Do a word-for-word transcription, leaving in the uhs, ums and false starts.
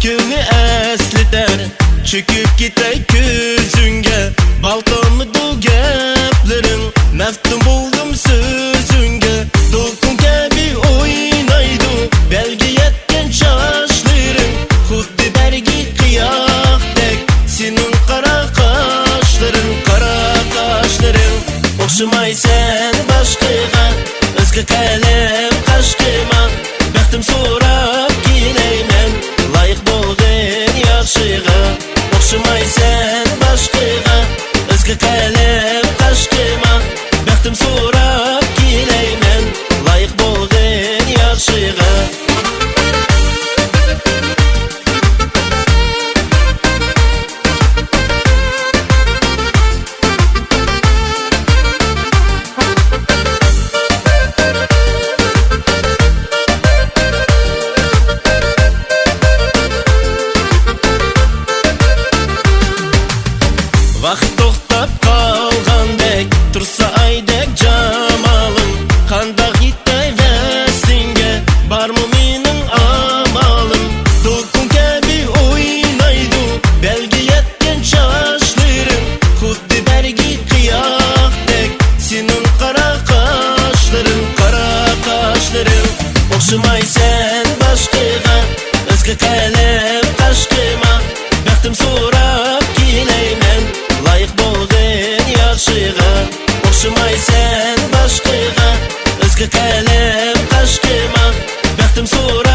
كۈننى ئەسلىتەر، چۆكۈپ كېتەي كۆزۈڭگە. بال تامىدۇ گەپلىرىڭ، مەپتۇن بولدۇم سۆزۈڭگە. دولقۇن كەبى ئوينايدۇ بەلگە يەتكەن چاچلىرىڭ. خۇددى بەرگى قىياقتەك سېنىڭ قارا قاشلىرىڭ، قارا قاشلىرىڭ. ئوخشىمايسەن باشقىغا، ئۆزگە قەلەم قاش قىيما. بەختىم سوراپ كېلەيمەن لايىق بولغىن ياخشىغا. ئوخشىمايسەن باشقىغا، ئۆزگە قەلەم قاش قىيما. بەختىم سوراپ كېلەيمەن لايىق بولغىن ياخشىغا. ۋاقىت توختاپ قالغاندەك تۇرسا ئايدەك جامالىڭ. قانداق يېتەي ۋەسلىڭگە، بارمۇ مېنىڭ ئامالىم؟ دولقۇن كەبى ئوينايدۇ بەلگە يەتكەن چاچلىرىڭ. خۇددى بەرگى قىياقتەك سېنىڭ قارا قاشلىرىڭ، قارا قاشلىرىڭ. ئوخشىمايسەن باشقىغا، ئۆزگە قەلەم قاش قىيما. بەختىم سوراپ كېلەيمەن لايىق بولغىن ياخشىغا. ئوخشىمايسەن باشقىغا، ئۆزگە قەلەم قاش قىيما. بەختىم سوراپ